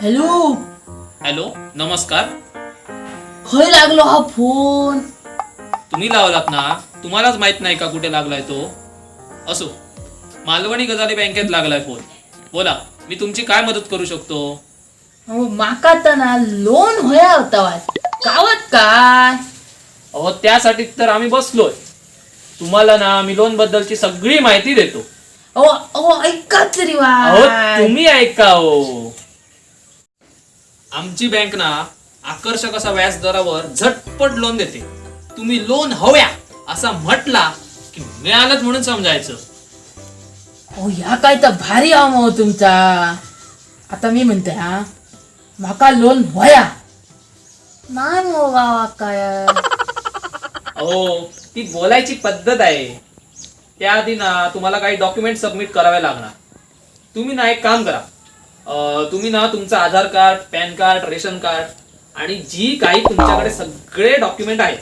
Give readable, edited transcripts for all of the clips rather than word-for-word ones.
Hello. Hello, नमस्कार. खंय लागलो हा फोन? तुम्ही लावलात ना, तुम्हालाच माहित नाही का कुठे लागलाय तो? असो, मालवणी गजाली बँकेत लागलाय फोन. बोला, मी तुमची काय मदत करू शकतो? अहो, माका तर ना लोन होया होता वाज गावात काय. अहो, त्यासाठी तर आम्ही बसलोय. तुम्हाला ना मी लोन बद्दलची सगळी माहिती देतो. अहो अहो, ऐका तरी अहो, वा. तुम्ही ऐका हो. आमची बँक ना आकर्षक असा व्याज दरावर झटपट लोन देते. तुम्ही लोन हव्या असा म्हटला की मिळालंच म्हणून समजायचं. अहो, ह्या काय तर भारी आम हो तुमचा. आता मी म्हणते, हा माका लोन होया नाही मो गावात काय. अहो, ती बोलायची पद्धत आहे. त्याआधी ना तुम्हाला काही डॉक्युमेंट सबमिट करावे लागणार. तुम्ही ना एक काम करा, तुम्ही ना तुमचं Aadhaar card, PAN card, ration card आणि जी काही तुमच्याकडे सगळे डॉक्युमेंट आहेत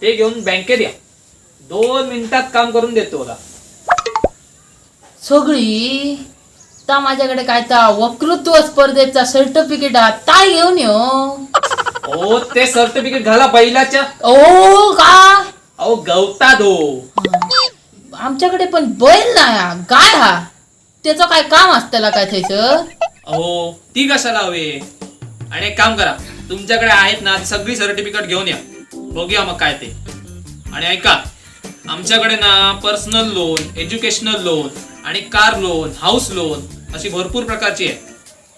ते घेऊन बँकेत या. 2 मिनिटात काम करून देतो बघा. सगळी ता माझ्याकडे काय ता वक्तृत्व स्पर्धेचा सर्टिफिकेट हा ता घेऊन यो. अहो, ते सर्टिफिकेट घाला बैलाच्या. ओ का? अहो, गवता दो. आमच्याकडे पण बैल नाही हा, गाय हा. त्याचं काय काम असतं काय थंयसर? अहो, ती कशाला हवे? आणि एक काम करा, तुमच्याकडे आहेत ना ती सगळी सर्टिफिकेट घेऊन या, बघूया मग काय ते. आणि ऐका, आमच्याकडे ना पर्सनल लोन, एज्युकेशनल लोन आणि कार लोन, हाऊस लोन अशी भरपूर प्रकारची आहे.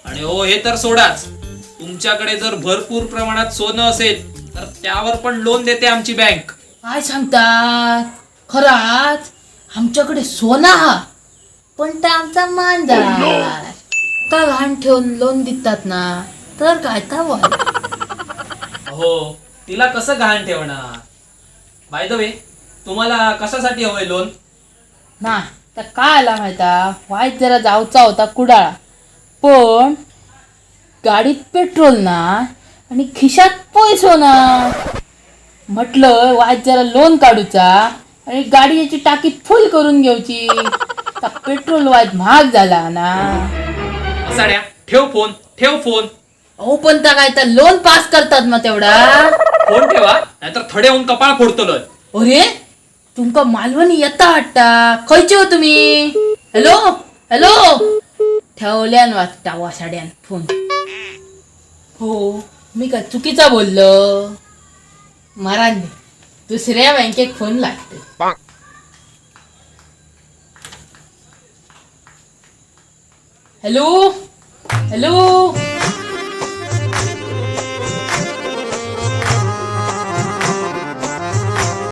आणि हो, हे तर सोडाच, तुमच्याकडे जर भरपूर प्रमाणात सोनं असेल तर त्यावर पण लोन देते आमची बँक. काय सांगतात? खराच आमच्याकडे सोना हा, पण ते आमचा मांजार का घाण ठेवून लोन देतात ना, तर काय का बोल. हो, तिला कसं गहाण ठेवणार? बाय the way, तुम्हाला कशासाठी हवंय लोन? ना तर काय आला माहिता, वाईट जरा जाऊचा होता कुडाळा, पण गाडीत पेट्रोल ना आणि खिशात पैसो ना. म्हटलं वाईट जरा लोन काढूचा आणि गाडीची टाकी फुल करून घेऊची. तर पेट्रोल वाईट महाग झाला ना. साड्या, ठेव फोन, ठेव फोन. अहो, पण त्या काय तर लोन पास करतात मग तेवढा? फोन ठेवा, नाहीतर थडे होऊन कपाळ फोडतोय. अरे, तुमका मालवणी येता वाटता. खयचे हो तुम्ही? हॅलो हॅलो, ठेवल्यान वाटता वासाड्यान फोन. हो, मी काय चुकीचा बोललो? मरांनी दुसऱ्या बँकेत फोन लागते. Hello hello.